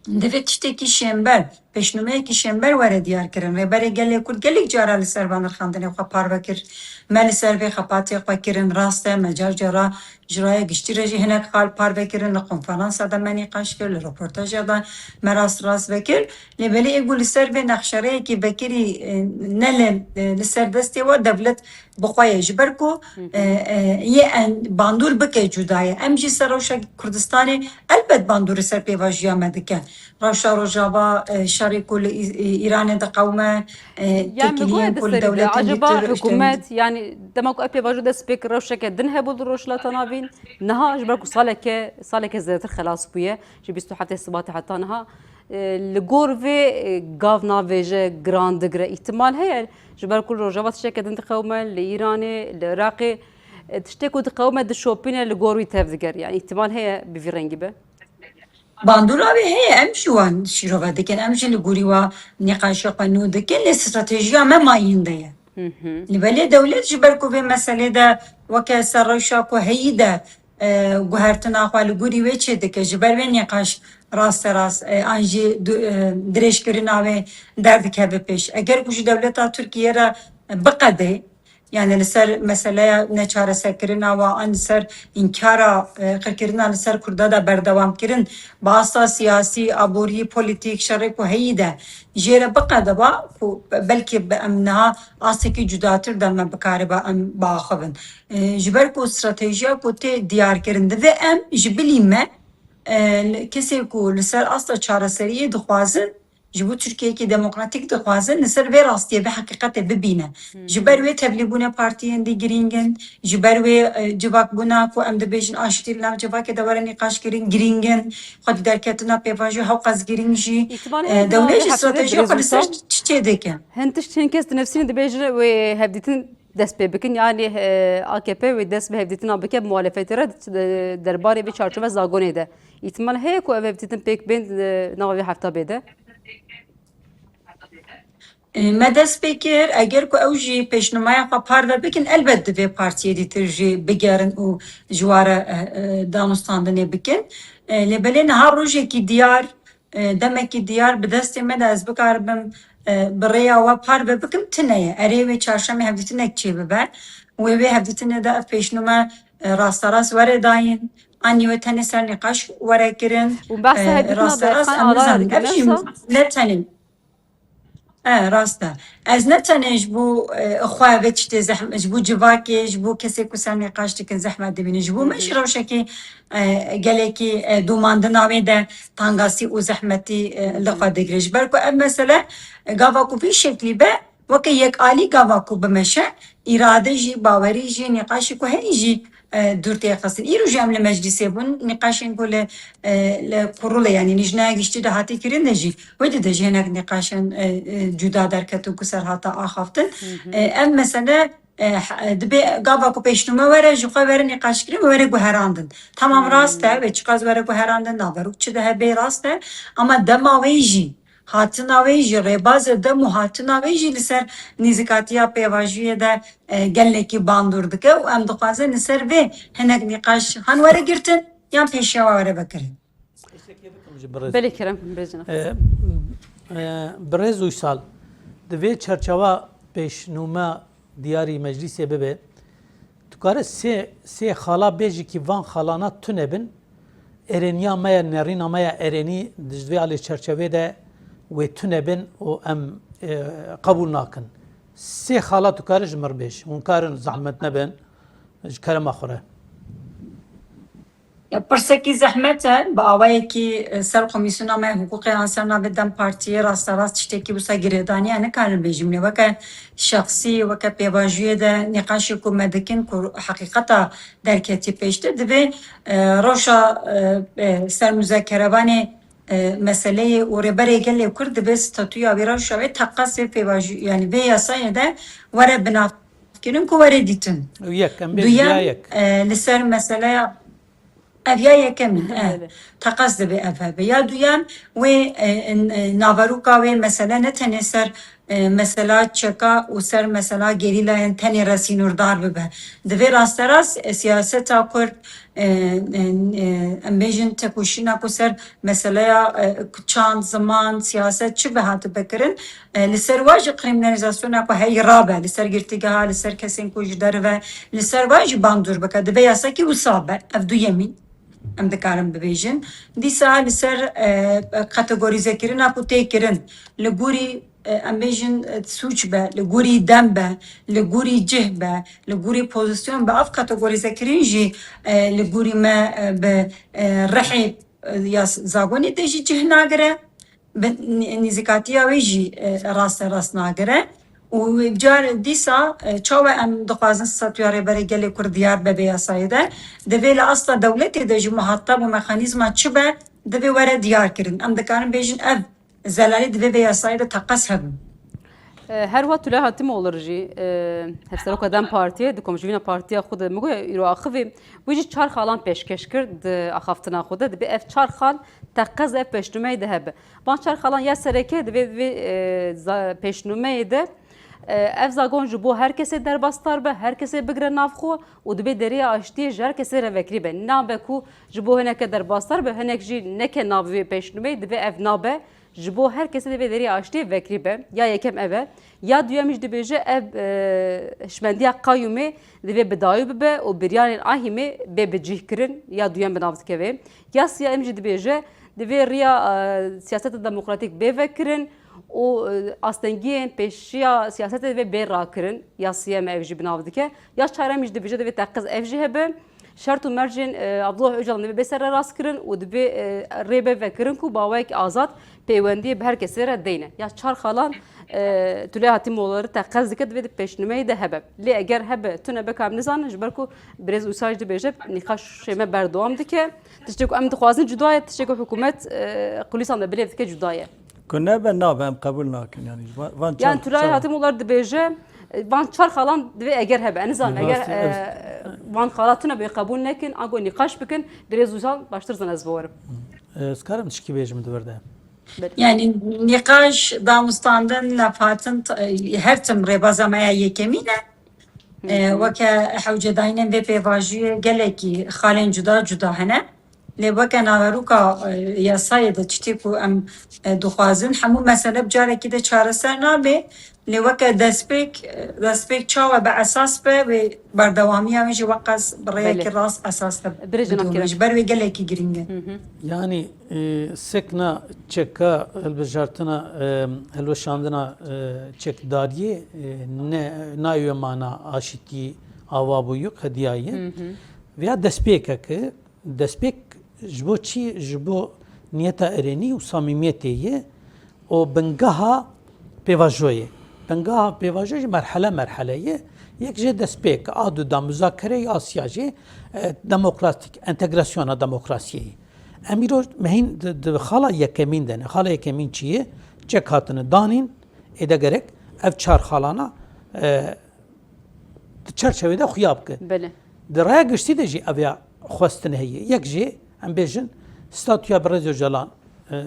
divê tiştekî şênber, pêşnûmeyekî şênber were diyar kirin. Rêberê Gelê Kurd gelek cara li ser van nirxandinê xwe parve kir. Me li ser vê xebatê xwe kirin, rast e, me car cara ji raya giştî re jî hinek xal parve kirin, li konferansa de me nîqaş kir, li roportaja de me rast rast vekir. Lê belê ê ku li ser vê nexşereyekî vekirî, e, ne li, e, li ser destê we dewlet bi xwe ye. Ji ber ku, Hı hı. e, e, yê en bandor bike cuda ye. Em jî ser rewşa Kurdistanê elbet bandorî ser pêvajoya me dike. Rewşa Rojava, e, şerê ku li Î-, Î-, Îranê diqewime, e, Yani mi têkiliyên goye di ku li serî de, dewletên acaba dîtir, işte, hikûmet, yani dema ku ev pêvajo dest pê kir rewşeke din hebû li Rojhilata Navîn, niha ji ber ku saleke, saleke zêdetir xelas bûye, ji bîst û heftê Sibatê heta niha, e, li gor vê, e, gav navêje, giran digire, îhtimal heye, ji ber ku li Rojava tişteke din diqewime, li Îranê, li Iraqê, e, tiştê ku diqewime dişopîne, li gor wî tev diger. Yani îhtimal heye bi vî rengî be. Bandora wê heye, em jî wan şîrove dikin, em jî li gorî wa nîqaşê xwe nû dikin, lê stratejiya me mayînde ye. Hı hı. Li belê dewlet ji ber ku vê meselê de weke ser rewşa ku heyî de, e, guhertina xwe li gorî wê çê dike, ji ber wê nîqaş rasterast, e, an jî du-, e, dirêjkirina wê derdikeve pêş. Eger ku ji dewleta Tirkiye re biqede, yani li ser meseleya neçareserkirina wa an li ser înkara, e, qirkirina li ser Kurda de berdewam kirin, bi asta siyasî, aborî, polîtîk, şerê ku heyî de jê re biqedeba ku belkî bi em niha astekî cudatir de me bikariba em biaxivin. E, ji ber ku stratejiya ku tê diyar kirin, divê em ji bilî me, e, kesê ku li ser asta çareseriyê dixwazin, ji bo Tirkiyeyekî demokratîk dixwazin, li ser vê rastiyê, vê heqîqetê bibîne. Hı hı. Ji ber wê tevlîbûna partiyên dî girîng in, ji ber wê, e, civakbûna ku em dibêjin aştî li nav civakê de were nîqaş kirin girîng in, xwedî derketina pêvajoyê hewqas girîng jî, Îhtimal e, heye dewlet jî stratejiya xwe li ser çi çê dike? Hin tişt hin kes dinivîsin dibêjin wê hevdîtin dest pê bikin, yani, e, A K P wê dest bi hevdîtina bike bi muhalefetê re, e, derbarê vê çarçove zagonê de. Îhtimal heye ku ev hevdîtin pêk bên, e, nava vê hefta bê de. E, me dest pê kir, eger ku ew jî pêşnûmeya xwe parve bikin, elbet divê partiyê dîtir jî bigerin û ji wa re, e, e, danûstandinê bikin. E, lê belê niha rojekî diyar, e, demekî diyar bi destê me de ez bikaribim, e, bi rêya we parve bikim, tune ye. Erê wê çarşemê hevdîtinek çêbibe. Wê wê hevdîtinê de ev pêşnûme, e, rasterast were dayîn. Anî wê tenê ser nîqaş were kirin. Û behsa E, hevdîtina rasterast Berxan em Alara nizanin. Ev dikin jî wisa? ne tenê. E, rast e. Ez ne tenê ji bo, e, xwe ve tiştê zehm-, ji bo civakê, ji bo kesê ku ser nîqaş dikin zehmet dibînin. Ji bo Hı me hı. jî rewşekî, e, gelekî, e, domandina wê de tangasî û zehmetî, e, Hı li hı. xwe digire. Ji ber ku ev mesele, e, gava ku vî şeklî be, Weke yekalî gava ku bimeşe, îrade jî, bawerî jî, nîqaşê ku heyî jî, e, dûr tê xistin. Îro jî em li meclîsê bûn, nîqaşên ku li, e, li kurulê, yanî Lijneya Giştî de hatî kirin de jî, wê de, de jî hinek nîqaşên, e, e, cuda derketin ku ser hata axaftin. E, ev mesele, e, h-, e, dibe gava ku pêşnûme were, ji xwe were nîqaşkirin, were guherandin. Tamam, rast e, wê çiqas were guherandin, naverok çi de hebe, rast e, ama dema wê jî, hatina wê jî, rêbazê dem û hatina wê jî li ser nîzikatiya pêvajoyê de, e, gelekî bandor dike û em dixwazin li ser vê hinek nîqaş han were girtin yan pêşiya we were vekirin. Tiştekê bikim ji birêz. Belê kerem, birêz Cenab. E, e, birêz Uysal, di vê çerçewa pêşnûme diyarî meclîsê bibe, dikare sê, sê xala bêjî ki van xalana tune bin, erêniya me ye, nerîna me ye erênî, di ji vê alê çerçevê de wê tune bin û em, e, qebûl nakin. Sê xala tu kare ji mir bêj, hûn karin zehmet nebin, ji kerema xwe re. Ya, pirsekî zehmet e, bi awayekî, e, ser Komîsyona me Hiqûqê an ser navê dem Partiyê rasterast tiştekî wisa girêdaniye nikarim bêjim. Lê weke şexsî, weke pêvajoyê de nîqaşê ku me dikin ku heqîqeta derketî pêştir, divê, e, rewşa, e, e, ser muzekerevanê, e, meseleyê û Rêberê Gelê Kurd divê statûya wî, rewşa wê teqez vê pêvajoyê, yanî vê yasayê de were binavkirin ku were dîtin. Yek, em bêjin ya Duyem, yek. E, li ser meseleya Ev ya yekemîn, e. Belê. Teqez divê ev hebe. Ya duyem, wê, e, n-, e, naveroka wê mesele ne tenê ser, e, mesela çeka û ser mesela gerîlayên tenê re sînordar bibe. Divê rasterast, e, siyaseta Kurd, e, e, e, em bêjin tekoşîna ku ser meseleya, e, çand, ziman, siyaset çi be hatibe kirin, e, li ser wa jî krîminalîzasyona ku heyî rabe, li ser girtîgeha, li ser kesên ku ji derive, li ser wa jî bandor bike. Divê yasekî wisa be, ev duyemîn. Em dikarin bibêjin. Dîsa li ser, e, kategorîzekirina ku tê kirin, li gorî, e, em bêjin, e, sûc be, li gorî dem be, li gorî cih be, li gorî pozîsyon be, ev kategorîzekirin jî, e, li gorî me, e, bi, e, rihê, e, ya zagonê de jî cih nagire. Bi nî-, nîzikatiya wê jî, e, raste rast nagire. Û car dîsa, e, çawa em dixwazin statûya Rêberê Gelê Kurd diyar be vê yasayê de, divê li asta dewletê de jî muhatab û mexanîzma çi be, divê were diyar kirin. Em dikarin bêjin ev zelalî divê vê yasayê de teqez hebin. E, her wiha Tülay Hatimoğlu jî, e, hevseroka dem Partiyê, di komjiyîna partiya xwe de min got, îro axivî, wî jî çar xalan pêşkêş kir di axaftina xwe de, dibê ev çar xal teqez ev pêşnûmeyê de hebe. Van çar xalan ya sereke divê vê, e, za-, pêşnûmeyê de, e, ev zagon ji bo her kesê derbasdar be, her kesê bigire nav xwe û dibê derê ya aştiyê ji her kesê re vekirî be. Nabe ku ji bo hineke derbasdar be, hinek jî neke nav vê pêşnûmeyê, divê ev nabe. Ji bo her kesê divê derê ya aştiyê vekirî be. Ya yekem ev e. Ya duyemî jî dibêje ev, e, hişmendiya qayûmê divê bi dawî bibe û biryarên ahîmê bê bicihkirin. Ya duyem bi nav dikeve. Ya siyayem jî dibêje, divê riya, e, siyaseta demokratîk bê vekirin û, e, astengiyên pêşiya siyasetê divê bê rakirin. Ya siyem ev jî bi nav dike. Ya çarem jî dibêje divê teqiz ev jî hebe. Şert û mercên, e, Abdullah Ocalan divê bê serrerast kirin û divê, e, rê bê vekirin ku bi awayekî azad peywendiyê bi her kesê re deyne. Ya çar xalan, e, Tülay Hatimoğlu teqez dike divê di pêşnûmeyê de hebe. Lê eger hebe, tune be, ka em nizanin, ji ber ku birêz Uysal jî dibêje, nîqaşê me berdewam dike. Tiştê ku em dixwazin cuda ye, tiştê ku hikûmet, e, kulîsan de bilêv dike cuda ye. Ku nebe, nabe, em qebûl nakin, yanî. Va-, van Yan çar, Tülay çar. Hatimoğlu dibêje, e, van çar xalan divê eger hebe. Ez nizanim, eger, Rastî, e, ev van xala tune be qebûl nekin, ango nîqaş bikin, birêz Uysal baştir zane ez biwerim. E, ez karim tişkî bêjim di vir de. Belê. Yanî nîqaş, danûstandin, lafhatin, t-, e, her tim rêbaza me ya yekemîn e. E, weke hewcedayînên vê pêvajoyê gelekî xalên cuda cuda hene. Lê weke naveroka, e, yasayê de tiştê ku em, e, dixwazin, hemû mesele bi carekî de çareser nabe. Lê weke destpêk, e, destpêk çawa be esas be, wê berdewamiya wê jî weqas bi rêyekî Belê. rast esas de Birêjina bidome. Kerem. Ji ber wê gelekî girîng e. Hı hı. Yanî, e, sekna çeka hilbijartina, e, hilweşandina, e, çekdariyê, e, ne, nayê mana aşitî ava bûyî, qediyaye. Hı hı. Viya destpêkeke, destpêk ji bo çi? Ji bo niyeta erênî û samîmiyetê ye û bingeha pêvajoyê. Pengaha pêvajoyê jî merhele merhele ye. Yek jê destpêk, a du da muzakere, ya siya jî, e, demokratîk, entegrasyona demokrasiyê ye. Em îro mehîn di, di xala yekemîn de ne. Xala yekemîn çi ye? Çek hatine danîn, êde gerek ev çar xalana, e, di çerçevê de xuya bike. Belê. Di raya giştî de jî ev ya xwestin heye. Yek jî, em bêjin, statûya Birêz Ocalan, e, e,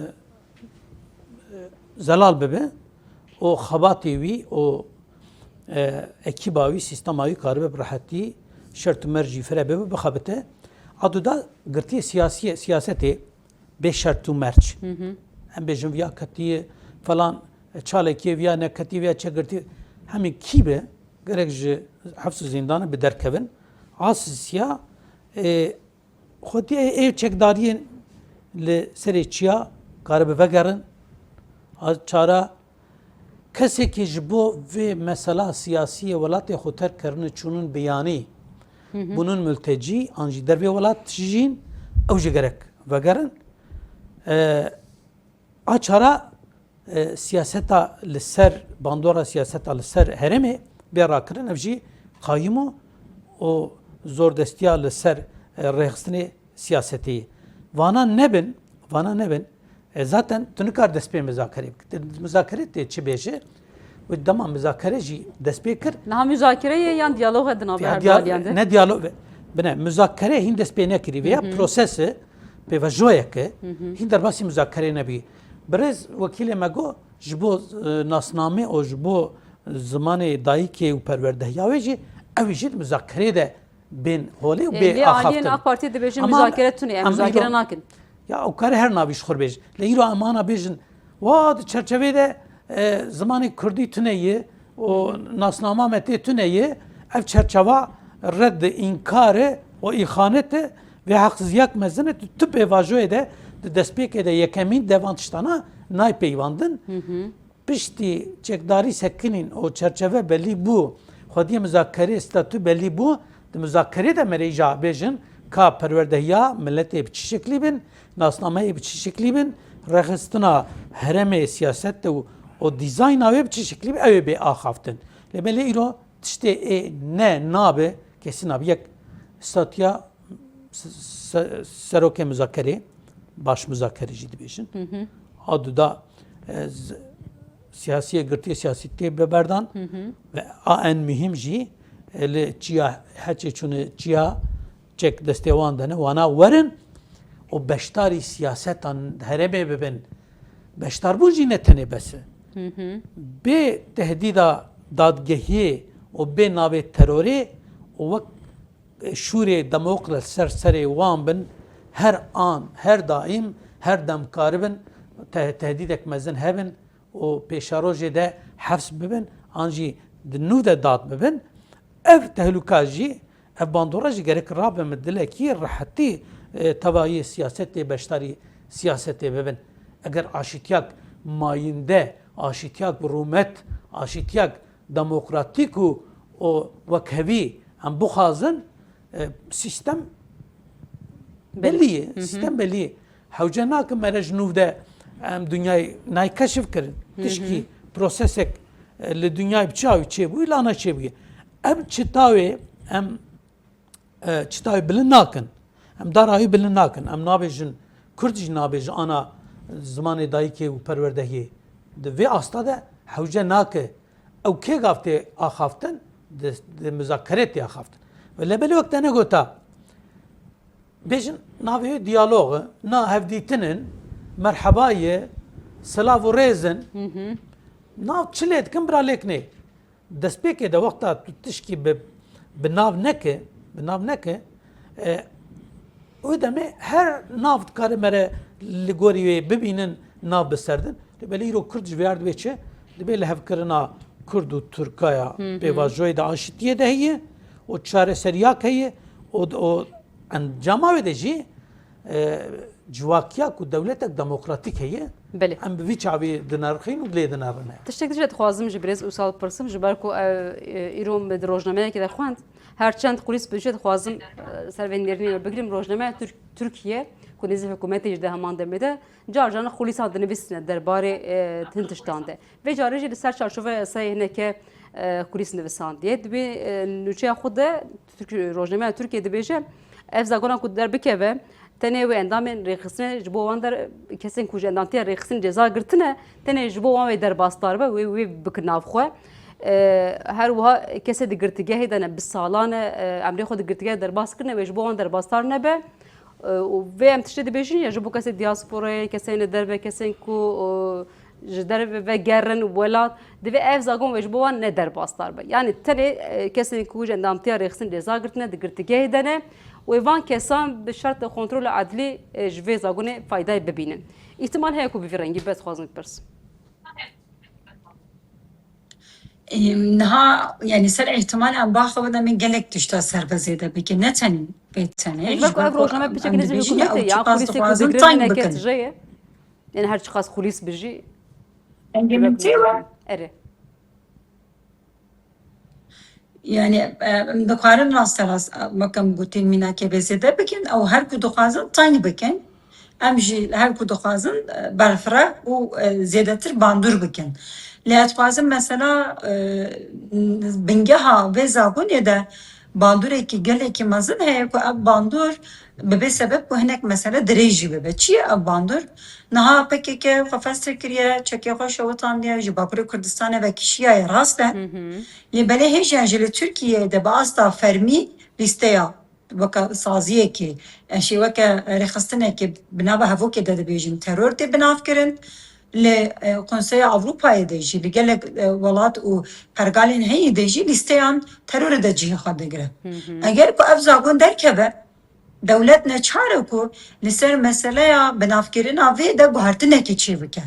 zelal bibe û xebatê wî û, e, ekîba wî, sîstema wî karibe bi rehetî şert û mercî fire bibe, bixebite. A du da girtiyê siyasiyê, siyasetê bê şert û merc. Hı hı. Em bêjin viya ketiye falan, çalekê viya neketiye, viya çegirtiye. Hemî kî be, gerek ji hefs û zîndanê bi derkevin. A sisiya, e, xwediyê ê çekdariyên li serê çiya karibe vegerin. A çara Kesekî ji bo vê mesela siyasî yê welatê xwe terk kirine çûnin biyanî, Hı hı. bûnin multecî, an jî dervê welat dijîn, ew jî gerek vegerin. E, a çara, e, siyaseta li ser, bandora siyaseta li ser herêmê bê rakirin, ev jî qayîm û, û zordestiya li ser, e, rêxistinê siyasetê ye. Vana nebin, vana nebin, E, zaten tu nikar dest pê muzakere bikî. Tu muzakere tê çi bêje? Û dema muzakere jî dest pê kir. Niha muzakere ye yan diyalog e di navê Ya her diya-, du aliyan de? Ne diyalog e. Bine, muzakere hîn dest pê nekirî. Veya Hı hı. prosese pêvajoyeke Hı hı. hîn derbasî muzakere nebî. Birêz wekîlê me got, ji bo, e, nasname û ji bo zimanê dayikê û perwerdehiya wê jî, ew jî di muzakerê de bên holê û E, bê lê aliyên axaftin. AK Partî dibêjin Ama muzakere tune ye, em muzakere îro-, nakin. Ya ew kare her navî ji xwe bêj. Lê îro em ana bêjin, wa di çerçevê de, e, zimanê kurdî tune ye û nasnama me tê tune ye, ev çerçeva red, înkar e û îxanet e, vê heqsiziyak mezin e, tu, tu pêvajoyê de, di destpêkê de yekemîn de van tiştana nayê peywandin. Hı hı. Piştî çekdarî sekinîn û çerçeve belî bû, xwediyê muzakerê statû belî bû, di muzakerê de merêja bêjin ka perwerdehiya miletê bi çi şeklî bin, nasnameyê bi çi şeklî bin, rêxistina herêmê siyaset û, û dîzayna wê bi çi şeklî bin, ew ê bê axaftin. Lê belê îro tiştê ê ne nabe, kesî nabe. Yek statûya se-, se-, serokê muzakerê, baş muzakerê jî dibêjin. Hı hı. A du da, e, z-, siyasiyê girtiyê siyasî tê biberdan Hı hı. ve a en muhîm jî, e, li çiya heçê çûne çiya çek destê wan de ne, wana werin û beşdarî siyasetan herêmê bibin. Beşdarbûn jî ne tenê bes e. Hı hı. Bê tehdîda dadgehiyê û bê navê terorê û wek şûrê demok li ser serê wan bin, her an, her daîm, her dem karibin te-, tehdîdek mezin hebin û pêşerojê de hefs bibin, an jî di nû de dad bibin. Ev tehlûka jî, ev bandora jî gerek rabe min dilekî rehetî, e, tevayê siyasetê, beşdarî siyasetê bibin. Eger aşîtiyak mayînde, aşîtiyak rûmet, aşîtiyak demokratîk û, û wekhevî em bixwazin, e, sîstem Belê. belî ye. Hı hı. Sîstem belî ye. Hewce nake mere ji nû de em dinyayê nayê keşif kirin. Hı hı. Tişkî prosesek, e, li dinyayê bi çi awî çêbûyî, lana çêbûye. Em çitawê, em e, çitayê bilind nakin. Em dara wî bilind nakin. Em nabêjin, Kurd jî nabêje ana zimanê dayikê û perwerdehiyê. Di vê asta de hewce nake. Ew kê gav tê axaftin, di, di muzakere tê axaftin. Ve lebelê wek te negota, bêjin navê wê diyalog e, na hevdîtin in, merheba ye, silav û rêz in. Hı hı. Nav çi lê dikin bira lêk nê. Destpêkê de wexta tu tişkî bi, bi nav neke, bi nav neke, e, wê demê her nav dikare mere li gorî wê bibînin, nav biserdin. Lê belê îro Kurd ji vê erdê çi? Dibê lihevkirina Kurd û Tirkaya Hı hı. pêvajoyê de aşitiyê de heye û çareseriyak heye û, û encama wê de jî e, ciwakiya ku dewletek demokratîk heye, Belê. em bi vî çavî dinirxîn û lê dinirine. Tiştek dijî dixwazim ji birêz Ûsal bipirsim, ji ber ku ew, e, îro min di rojnameyekê de xwend, her çend qulîs bi dijî dixwazim, e, ser vê nêrînê bigirim, rojnameya Tirk-, Tirkiye ku nêzî hikûmetê jî di heman demê de car caran xulîsan dinivîsîne derbarê, e, hin tiştan de. Vê carê jî li ser çarçoveya yasayê hineke, e, xulîs nivisandiye. Divê, e, nûçeya xwe de Tirk-, rojnameya Tirkiyê dibêje, ev zagona ku derbikeve, tenê wê endamên rêxistinê ji bo wan der, kesên ku ji endamtiya rêxistinê ceza girtine, tenê ji bo wan wê derbasdar be, wê, wê bikin nav xwe. E, her wiha kesê di girtîgehê de ne, bi salan e, e, emrê xwe di girtîgehê derbas kirine, wê ji bo wan derbasdar nebe. E, û vê em tiştê dibêjin ya ji bo kesê diasporayê, kesên li derve, kesên ku, e, ji derve vegerin welat, divê ev zagon wê ji bo wan ne derbasdar be. Yanî tenê, e, kesên ku ji endamtiya rêxistin ceza girtine di girtîgehê de ne, wê van kesan bi şertê kontrola edlî, e, ji vê zagonê faydayê bibînin. Îhtimal heye ku bi vî rengî be, dixwazim bipirsim. Em, niha, yani ser ihtimal em baxwe bide min gelek tişta ser ve zêde bike. Ne tenê vê tenê. Ji ber ku ev rojname piçekî nêzî hikûmetê ya, xulîsê ku digirin hineke tije ye. Yani her çiqas xulîs bi jî. Engê min tê we? Erê. Yani, e, em dikarin rasterast, e, weke min gotî mînakê vê zêde bikin, ew her ku dixwazin teng bikin. Em jî her ku dixwazin, e, berfireh û, e, zêdetir bandor bikin. Lê ez dixwazim mesela, e, bingeha vê zagonê de bandoreke gelekî mezin heye ku ev bandor bi vê sebeb ku hinek mesele dirêj jî bibe. Çi ye ev bandor? Niha P K K xwe festir kiriye, çekê xwe şewitandiye, ji Bakurê Kurdistanê ve kişiyaye, rast e. Hı hı. Lê belê hêja jî li Tirkiyeyê de bi asta fermî lîsteya weke saziyekê, e, şê weke rêxistinekê bi nava hevokê de dibêjin teror tê binavkirin. Li, e, Konseya Ewropayê de jî, li gelek, e, welat û pergalên heyî de jî lîsteyan terorê de cihê xwe digire. Hı hı. Eger ku ev zagon derkeve, dewlet neçar e ku li ser meseleya binavkirina vê de guhertinekê çêbike.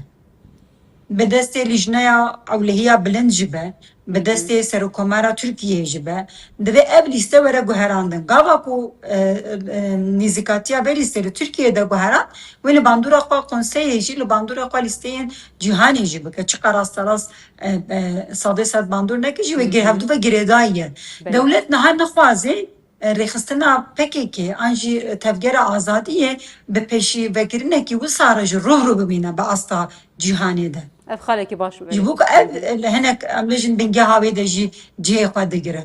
Bi destê Lijneya Ewlehiya Bilind jî be, bi Hı hı. destê Serokkomara Tirkiyeyê jî be, divê ev lîste were guherandin. Gava ku, e, e, nîzîkatiya vê lîstê li Tirkiyeyê de guheran, wê li bandora xwe konseyê jî, li bandora xwe lîsteyên cîhanê jî bike. Çiqas rasterast, e, e, sedê sed bandor neke jî wê Hı hı. hevdu ve girêdayî ye. Belê. Dewlet niha nexwaze, e, rêxistina P K K an jî Tevgera Azadiyê bi pêşîvekirinekî wisa re ji roh re bimîne bi asta cîhanê de. Ev xalekî baş bû, Ji belê. bo ku ev, e, li hinek em bêjin bingeha wê de jî cihê xwe digire.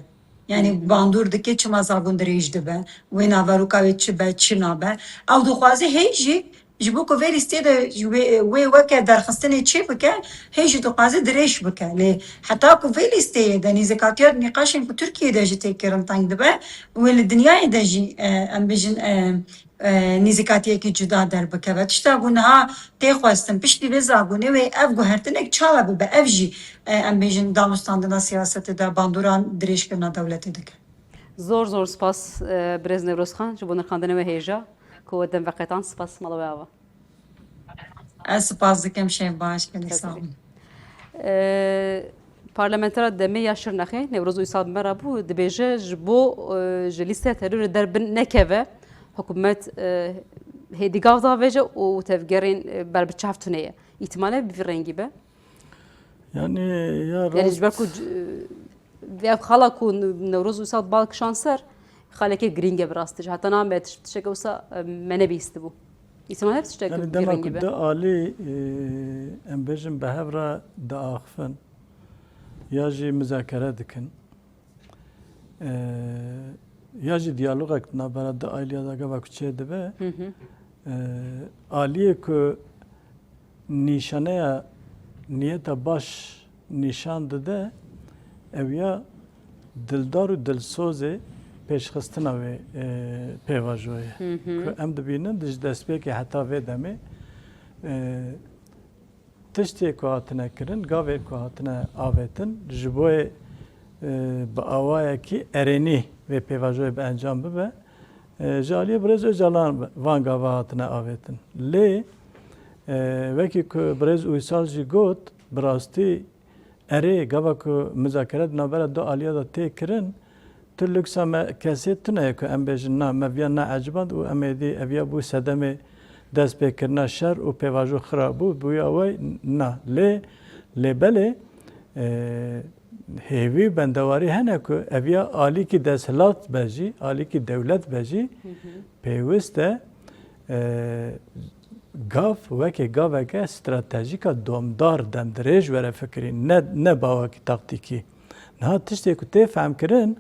Yani Hı hı. bandor dike çima zagon dirêj dibe, wê naveroka wê çi be, çi nabe. Ew dixwaze hê jî ji bo ku vê lîstê de ji wê, wê weke derxistinê çê bike, hê jî dixwaze dirêj bike. Lê heta ku vê lîsteyê de nîzikatiya nîqaşên ku Tirkiyeyê de jî tê kirin teng dibe, wê li dinyayê de jî, e, em bêjin, e, e, nîzikatiyekî cuda derbikeve. Tişta ku niha tê xwestin, piştî vê zagonê wê ev guhertinek çawa bibe, ev jî, e, em bêjin danûstandina siyasetê de bandoran dirêjkirina dewletê dike. Zor zor spas, e, birêz Newroz Xan, ji bo nirxandinê we hêja, ku we dem veqetan. Spas, mala we ava. Ez spas dikim, şev baş, gelek sağ olun. E, Parlamentera demê ya Şirnexê, Newroz Uysal bi me re bû, dibêje, ji bo, e, ji lîsteya terorê derbin nekeve, hikûmet, e, hêdî gav davêje û tevgerên, e, berbiçav tune ye. Îhtimale bi vî rengî be? Yani ya Yani ji ber rast ku c-, vê ev xala ku Newroz Uysal bal kişand ser, xaleke girîng e bi rastî. Heta niha me tiş-, tişteke wisa, e, me nebihîstibû. Îhtimal hebe tiştek Yani bi dema rengî ku be. du alî, e, em bêjin bi hev re diaxifin, ya jî muzakere dikin, e, ya jî diyalogek di navbera du alîya de gava ku çê dibe, Hı hı. e, aliyê ku nîşaneya niyeta baş nîşan dide, ew ya dildar û dilsozê pêşxistina wê, e, pêvajoyê. Hı hı. Ku em dibînin di ji destpêkê heta vê demê, e, tiştê ku hatine kirin, gavê ku hatine avêtin, ji bo yê, e, bi awayekî erênî vê pêvajoyê bi encam bibe, e, ji aliyê Birêz Ocalan van gava hatine avêtin. Lê, e, wekî ku Birêz Uysal jî got, bi rastî erê, gava ku muzakere di navbera du aliya de tê kirin, tu luksa me kesê tune ye ku em bêjin, na, me viya neeciband û em êdî eviya bû sedemê destpêkirina şer û pêvajo xira bû, bûya we na. Lê, lê belê, e, hêvî û bendewarî hene ku eviya alîkî desthilat be jî, alîkî dewlet be jî, Hı hı. pêwist e E, gav weke gaveke stratejîka domdar demdirêj were fikirîn, ne, ne bawekî taktîkî. Niha tiştê ku tê fehmkirin,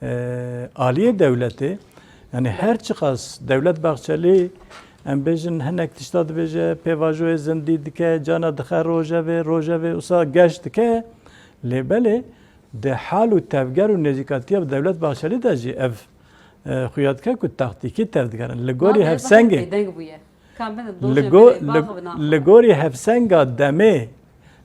e, aliyê dewletê, yani her çiqas Dewlet Bahçelî, em bêjin, hinek tişta dibêje, pêvajoyê zindî dike, cana dixe rojevê, rojevê wisa geş dike, lê belê di hal û tevger û nêzîkatiya bi Dewlet Bahçelî de jî ev, e, xuya dike ku taktîkî tevdigerin. Li gorî hevsengê, li go-, li, li gorî hevsenga demê,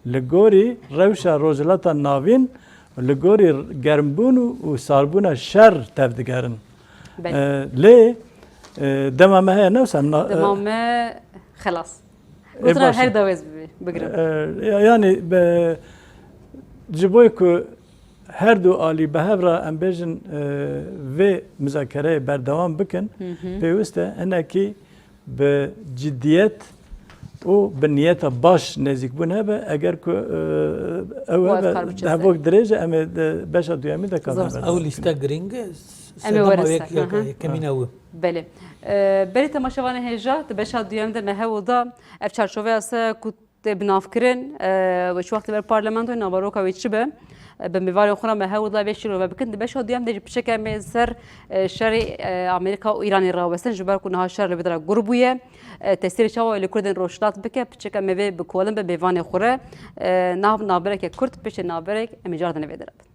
li gorî rewşa Rojhilata Navîn, li gorî germbûn û, û sarbûna şer tevdigerin. Belê. E, lê, e, dema me heye, ne wisa em na-, e, dema me xelas. Ê, gotina baş e. Her dawez bibe, bigirin. E, ya-, yanî be, ji bo ku her du alî bi hev re, em bêjin, e, vê muzakereyê berdewam bikin, Hı hı. pêwist e hinekî bi ciddiyet û bi niyeta baş nêzîkbûn hebe. Eger ku, e, ew Bu hebe, ev kar biçe hevok ser. Dirêj e, em ê di beşa duyemî de kar Zor. Hebe. Ew lîste girîng e, s-, Em ê serdema werin yek, ser. Yek, Hı hı. Yekemîn ew e. Belê. E, belê temaşevanê hêja, di beşa duyem de me hewl da ev çarçoveya se ku tê binavkirin, e, wê çi wextê ber parlamentoyê naveroka wê çi be, e, bi mêvanê xwe re me hewl da vê şîrove bikin. Di beşa duyem de jî piçek em ê ser, e, şerê, e, Amerîka û Îranê rawestin, ji ber ku niha şer li vê dera gur bûye. E, tesîrê çawa li Kurdên Rojhilat bike, piçek em ê vê bi kolin be mêvanê xwe re. E, nav navbereke kurt, piştê navberek em ê cardin vê dera bin.